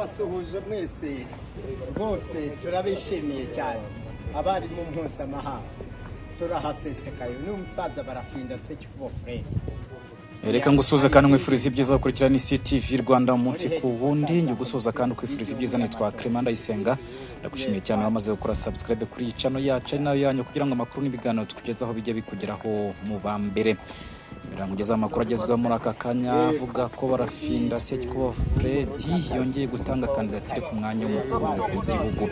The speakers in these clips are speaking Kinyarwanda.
Turabasuhuje mwese rwose, turabishimiye cyane. Abarimu mpuzamahanga turahasesekaye n'umusaza Barafinda Sekikubo Fred. Reka ngusuhuze kandi nkwifuriza ibyiza gukurikirana Isi TV Rwanda umunsi ku wundi. Njye gusuhuza kandi ukwifuriza ibyiza nitwa Clement Ndayisenga. Ndagushimiye cyane wamaze gukora subscribe kuri iyi channel yacu ari nayo yanyu, kugira ngo amakuru n'ibiganiro tukugezaho bijye bikugeraho mu ba mbere. Ngira ngo amakuru agezweho muri aka kanya avuga ko Barafinda Sekikubo Fred yongeye gutanga kandidatire ku mwanya w'umukuru w'igihugu.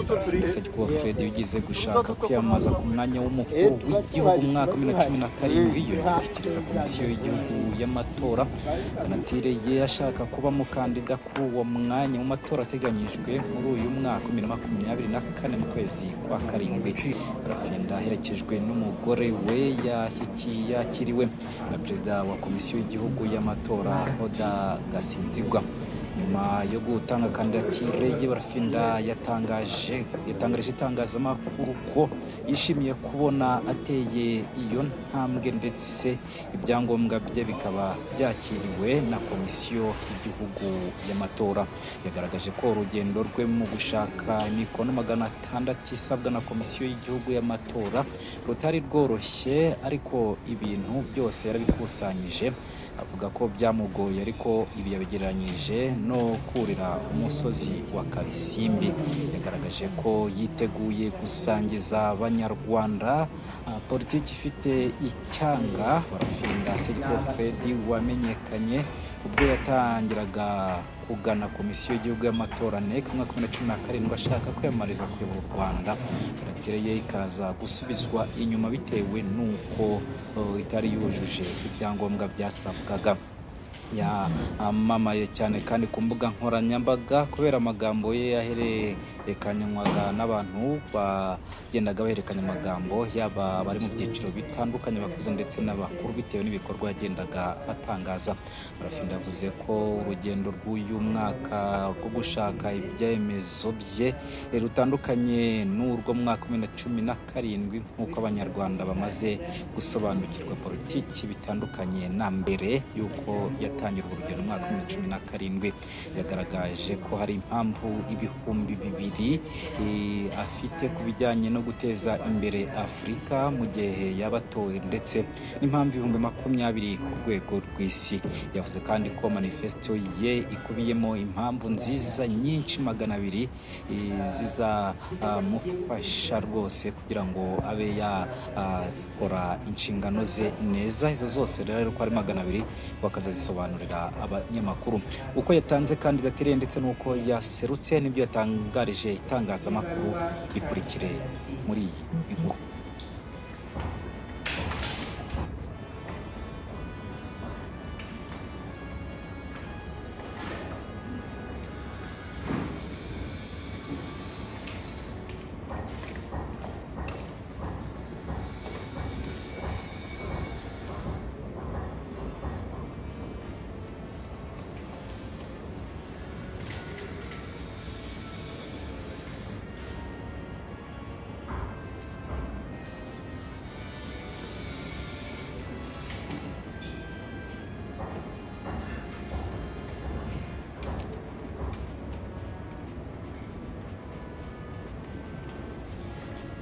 Barafinda Sekikubo Fred wigeze gushaka kwiyamamaza ku mwanya w'umukuru w'igihugu mu mwaka wa 2017, yongeye gushyikiriza Komisiyo y'Igihugu y'Amatora kandidatire ye, ashaka kuba mukandida kuri uwo mwanya mu matora ateganyijwe muri uyu mwaka wa 2024 mu kwezi kwa karindwi. Barafinda aherekejwe n'umugore we yakiriwe na Perezida wa Komisiyo y'Igihugu y'Amatora, Oda Gasinzigwa. Nyuma yo gutanga kandidatire ye, Barafinda yatangarije itangazamakuru ko yishimiye kubona ateye iyo ntambwe, ndetse ibyangombwa bye bikaba byakiriwe na Komisiyo y'Igihugu y'Amatora. Yagaragaje ko urugendo rwe mu gushaka imikono 600 isabwa na Komisiyo y'Igihugu y'Amatora rutari rworoshye, ariko ibintu byose yarabikusanyije. Avuga ko byamugoye, ariko ibi yabigereranyije no kurira umusozi wa Karisimbi. Yagaragaje ko yiteguye gusangiza Abanyarwanda politiki ifite icyanga. Barafinda Sekikubo Fred wamenyekanye ubwo yatangiraga kugana Komisiyo y'Igihugu y'Amatora NEC mu mwaka wa 2017 ashaka kwiyamamariza kuyobora u Rwanda, kandidatire ye ikaza gusubizwa inyuma bitewe n'uko itari yujuje ibyangombwa byasabwaga. Yamamaye cyane kandi ku mbuga nkoranyambaga kubera amagambo ye yahererekanywaga n'abantu bagendaga bahererekanya amagambo, yaba abari mu byiciro bitandukanye, bakuze ndetse n'abakuru, bitewe n'ibikorwa yagendaga atangaza. Barafinda yavuze ko urugendo rw'uyu mwaka rwo gushaka ibyemezo bye rutandukanye n'urwo mu mwaka wa 2017, nk'uko Abanyarwanda bamaze gusobanukirwa politiki bitandukanye na mbere y'uko yatangira urugendo mu mwaka wa 2017. Yagaragaje ko hari impamvu 2000 afite ku bijyanye no guteza imbere Afurika mu gihe yabatowe, ndetse n'impamvu 20,000 ku rwego rw'isi. Yavuze kandi ko manifesto ye ikubiyemo impamvu nziza nyinshi 200 zizamufasha rwose kugira ngo abe yakora inshingano ze neza. Izo zose rero uko ari 200 bakazazisobanurira abanyamakuru. Uko yatanze kandidatire ndetse n'uko yaserutse n'ibyo yatangarije itangazamakuru, bikurikire muri iyi inkuru.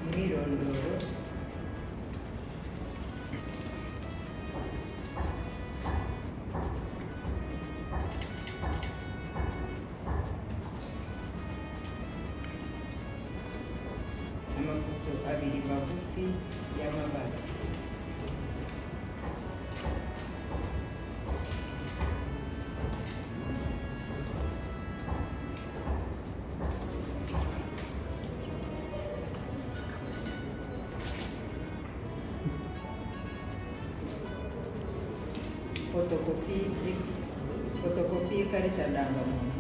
Umwirondoro. Amafoto abiri magufi y'amabara. Fotokopi y'ikarita ndangamuntu.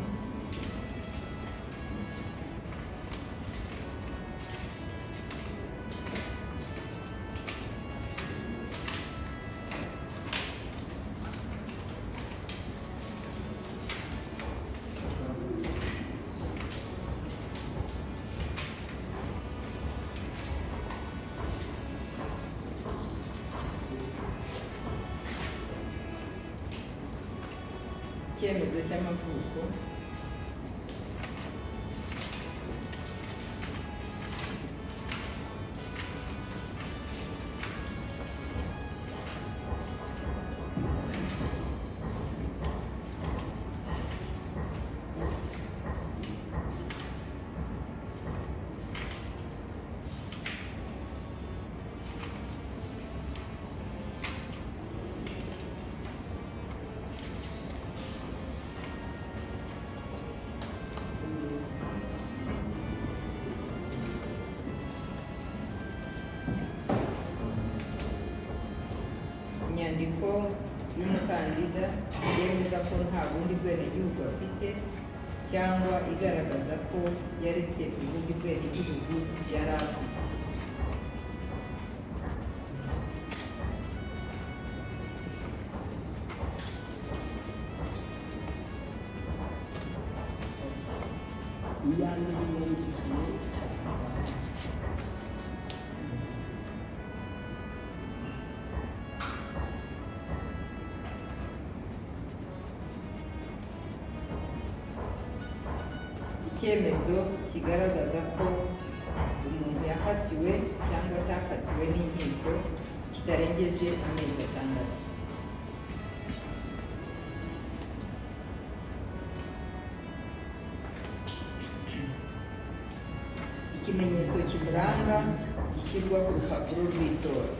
Icyemezo cy'amavuko. Inyandiko y'umukandida yemeza ko nta bundi bwenegihugu afite cyangwa igaragaza ko yaretse ubundi bwenegihugu yari afite. Iyanjye yandikiye. Icyemezo kigaragaza ko umuntu yakatiwe cyangwa atakatiwe n'inkiko kitarengeje amezi 6. Ikimenyetso kimuranga gishyirwa ku rupapuro rw'itora.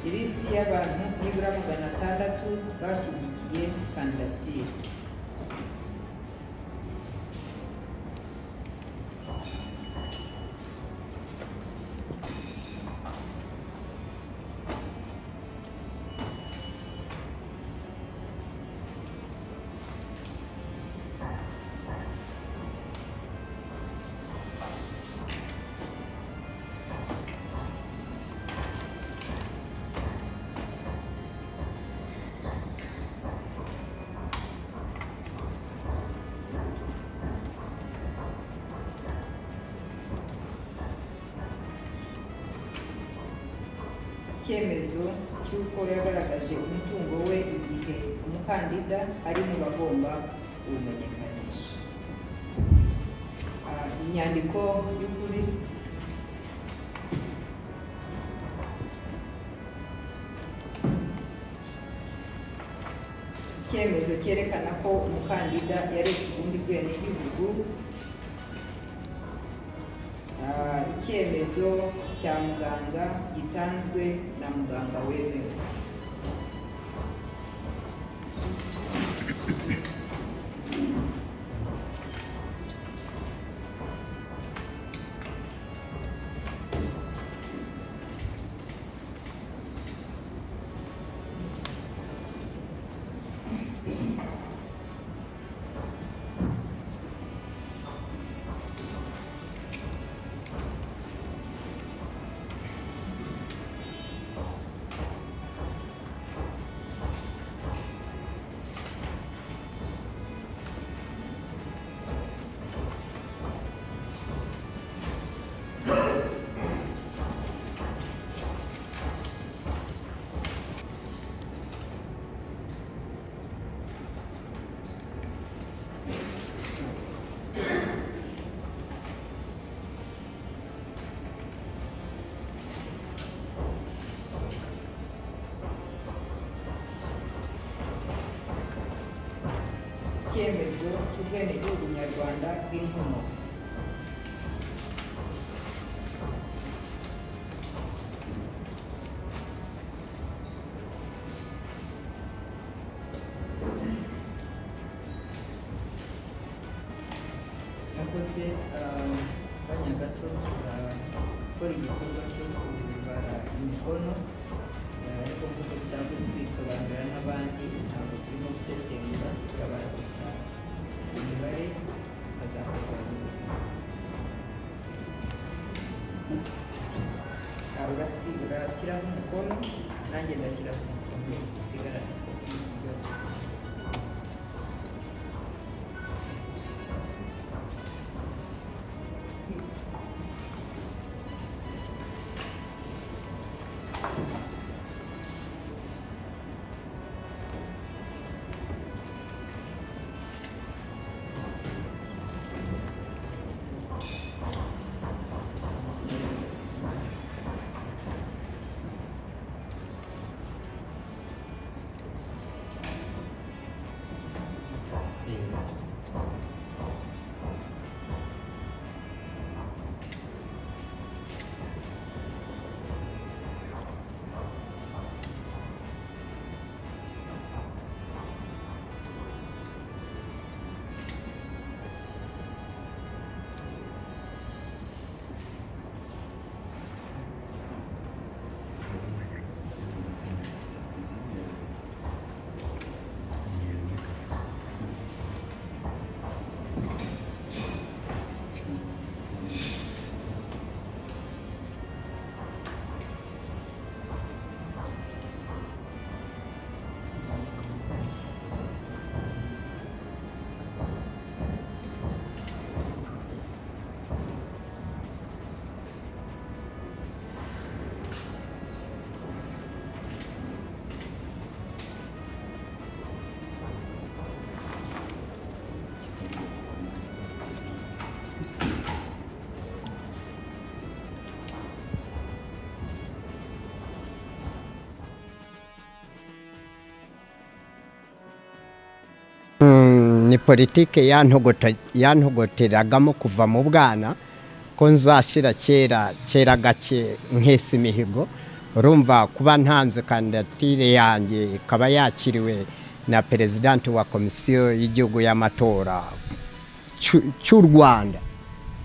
Ilisiti y'abantu nibura 600 bashyigikiye kandidatire. Icyemezo cy'uko yagaragaje umutungo we igihe umukandida ari mu bagomba kuwumenyekanisha. Inyandiko y'ukuri. Icyemezo cyerekana ko umukandida yaretse ubundi bwenegihugu. Icyemezo cya muganga gitanzwe na muganga wemewe. Icyemezo cy'ubwenegihugu nyarwanda bw'inkomoko. Nakoze akanya gato turakora igikorwa cyo kubara imikono, ariko nk'uko dusanzwe twisobanurira n'abandi ntabwo turimo gusesengura, turabara gusa imibare ikazakorwa nyuma. Urashyiraho umukono, nanjye ndashyiraho umukono, usigarane kopi y'ibyo. Ni politike yantogoteragamo kuva mu bwana, ko nzashyira kera kera gake nkesa imihigo. Urumva, kuba ntanze kandidatire yanjye ikaba yakiriwe na perezidanti wa Komisiyo y'Igihugu y'Amatora cy'u Rwanda,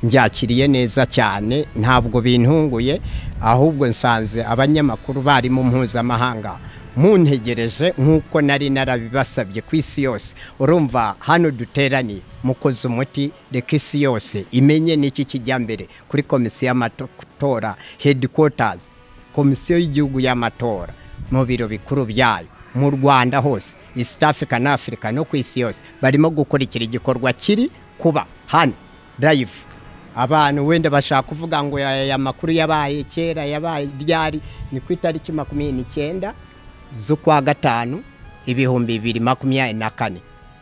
mbyakiriye neza cyane, ntabwo bintunguye. Ahubwo nsanze abanyamakuru barimo mpuzamahanga muntegereje nk'uko nari narabibasabye ku isi yose. Urumva, hano duteraniye mukoze umuti. Reka isi yose imenye n'iki kijya mbere kuri Komisiyo y'Amatora headquarters, Komisiyo y'Igihugu y'Amatora mu biro bikuru byayo mu Rwanda hose, East Africa na Africa no ku isi yose barimo gukurikira igikorwa kiri kuba hano live. Abantu wenda bashaka kuvuga ngo aya makuru yabaye kera, yabaye ryari? Ni ku itariki 29 z'ukwa gatanu 2024,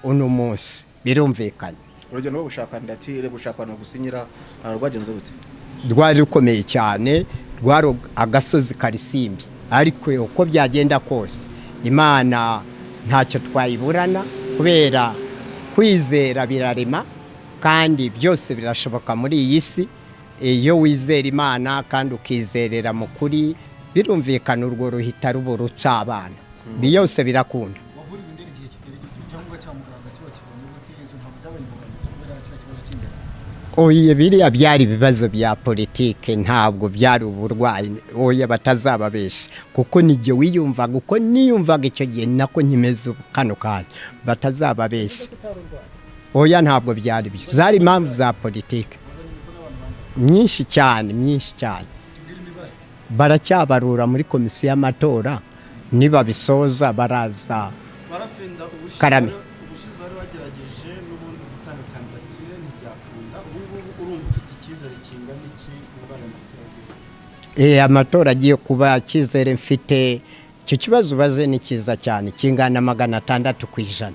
uno munsi, birumvikanye. Urugendo rwo gushaka kandidatire, gushaka abantu bagusinyira, rwagenze gute? Rwari rukomeye cyane, rwari agasozi karisimbi, ariko uko byagenda kose Imana ntacyo twayiburana, kubera kwizera birarema kandi byose birashoboka muri iyi si. Iyo wizera Imana kandi ukizerera mu kuri, birumvikana, urwo ruhita ruba ruca abana, byose birakunda. Wavuriwe indera igihe kitari gito, icyangombwa cya muganga kiba kibonye gute? Izo ntabwo byabaye imbogamizi kubera kiriya kibazo cy'indera? Oya, biriya byari ibibazo bya politike, ntabwo byari uburwayi. Oya, batazababesha, kuko nijye wiyumvaga uko niyumvaga icyo gihe, nako nkimeze ubu kano kanya. Batazababesha, oya, ntabwo byari byo, zari impamvu za politike nyinshi cyane, myinshi cyane. Baracyabarura muri Komisiyo y'Amatora, nibabisoza baraza. Barafinda, ubushize Karame. Ubushize wari wagerageje n'ubundi gutanga kandidatire ntibyakunda. Ubu ngubu urumva ufite icyizere kingana iki muri aya matora agiye? Amatora agiye kuba, icyizere mfite, icyo kibazo ubaze ni cyiza cyane, kingana 600%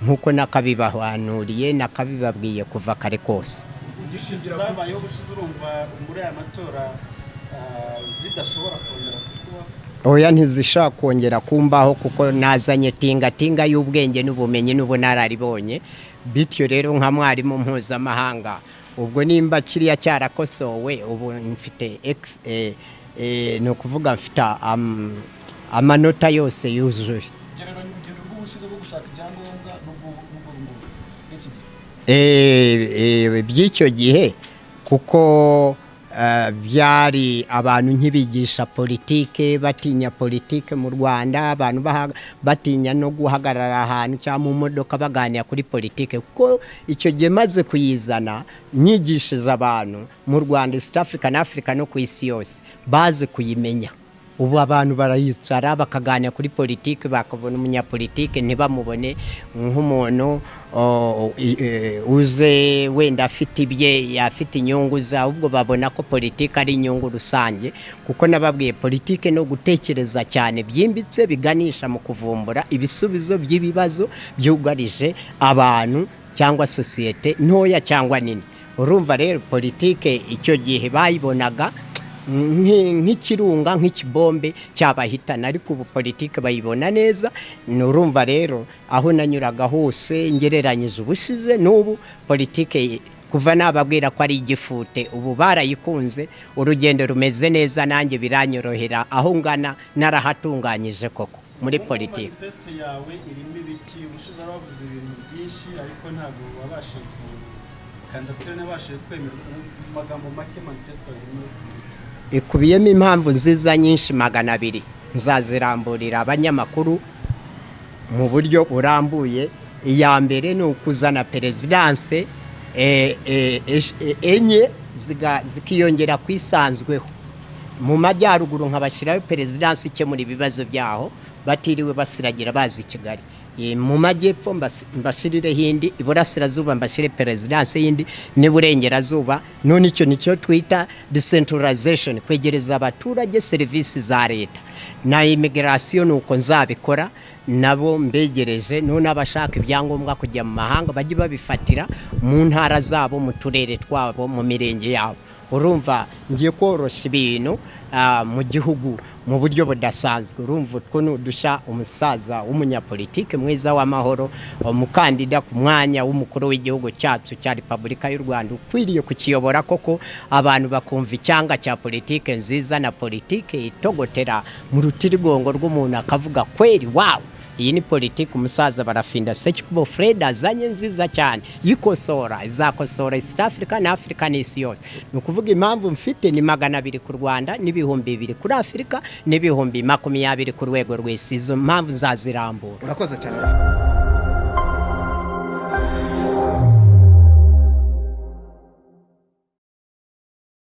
nk'uko nakabibahanuriye, nakabibabwiye kuva kare kose. Inzitizi zabayeho ubushize, urumva muri aya matora zidashobora kongera kukubaho? Oya, ntizishobora kongera kumbaho, kuko nazanye tingatinga y'ubwenge n'ubumenyi n'ubunararibonye. Bityo rero, nka mwarimu mpuzamahanga, ubwo nimba kiriya cyarakosowe, ubu mfite ni ukuvuga mfite amanota yose yuzuye. Gereranya urugendo rw'ubushize bwo gushaka ibyangombwa n'ubwo n'ubwo ngubu n'iki gihe. By'icyo gihe, kuko byari abantu nkibigisha politike, batinya politike mu Rwanda, abantu batinya no guhagarara ahantu cyangwa mu modoka baganira kuri politike, kuko icyo gihe maze kuyizana nyigishije abantu mu Rwanda, East Africa na Africa no ku isi yose baze kuyimenya. Ubu abantu barayicara bakaganira kuri politiki, bakabona umunyapolitike ntibamubone nk'umuntu uze wenda afite ibye, afite inyungu ze, ahubwo babona ko politiki ari inyungu rusange, kuko nababwiye politiki no gutekereza cyane byimbitse biganisha mu kuvumbura ibisubizo by'ibibazo byugarije abantu cyangwa sosiyete ntoya cyangwa nini. Urumva rero, politike icyo gihe bayibonaga nk'ikirunga, nk'ikibombe cyabahitana, ariko ubu politike bayibona neza. Urumva rero, aho nanyuraga hose, ngereranyije ubushize n'ubu, politike kuva nababwira ko ari igifute, ubu barayikunze. Urugendo rumeze neza, nanjye biranyorohera, aho ngana narahatunganyije koko muri politike. Manifeste yawe irimo ibiki? Ubushize wari wavuze ibintu byinshi, ariko ntabwo wabashije ku kandidatire, nabashije kwemerwa. Mu magambo make, manifeste yawe irimo ibiki? Ikubiyemo impamvu nziza nyinshi 200, nzaziramburira abanyamakuru mu buryo burambuye. Iya mbere ni ukuzana perezidanse enye zikiyongera ku isanzweho. Mu majyaruguru nkabashyiraho perezidanse ikemura ibibazo byaho batiriwe basiragira bazi i Kigali. Mu majyepfo mbashyirireho indi, iburasirazuba mbashyire perezidanse y'indi, n'iburengerazuba. None icyo nicyo twita decentralization, kwegereza abaturage serivisi za leta. Na immigration ni uko nzabikora, nabo mbegereje. None abashaka ibyangombwa kujya mu mahanga bajye babifatira mu ntara zabo, mu turere twabo, mu mirenge yabo. Urumva ngiye koroshya ibintu mu gihugu mu buryo budasanzwe. Urumva utwo ni udushya umusaza w'umunyapolitike mwiza w'amahoro, umukandida ku mwanya w'umukuru w'igihugu cyacu cya Repubulika y'u Rwanda, ukwiriye kukiyobora koko, abantu bakumva icyanga cya politike nziza na politike itogotera mu rutirigongo rw'umuntu, akavuga kweri wawu, iyi ni politiki umusaza Barafinda Sekikubo Fred azanye, nziza cyane, yikosora, izakosora East Africa na Africa n'isi yose. Ni ukuvuga impamvu mfite ni 200 ku Rwanda n'2000 kuri Afurika n'20,000 ku rwego rw'isi. Izo mpamvu nzazirambura. Urakoze cyane.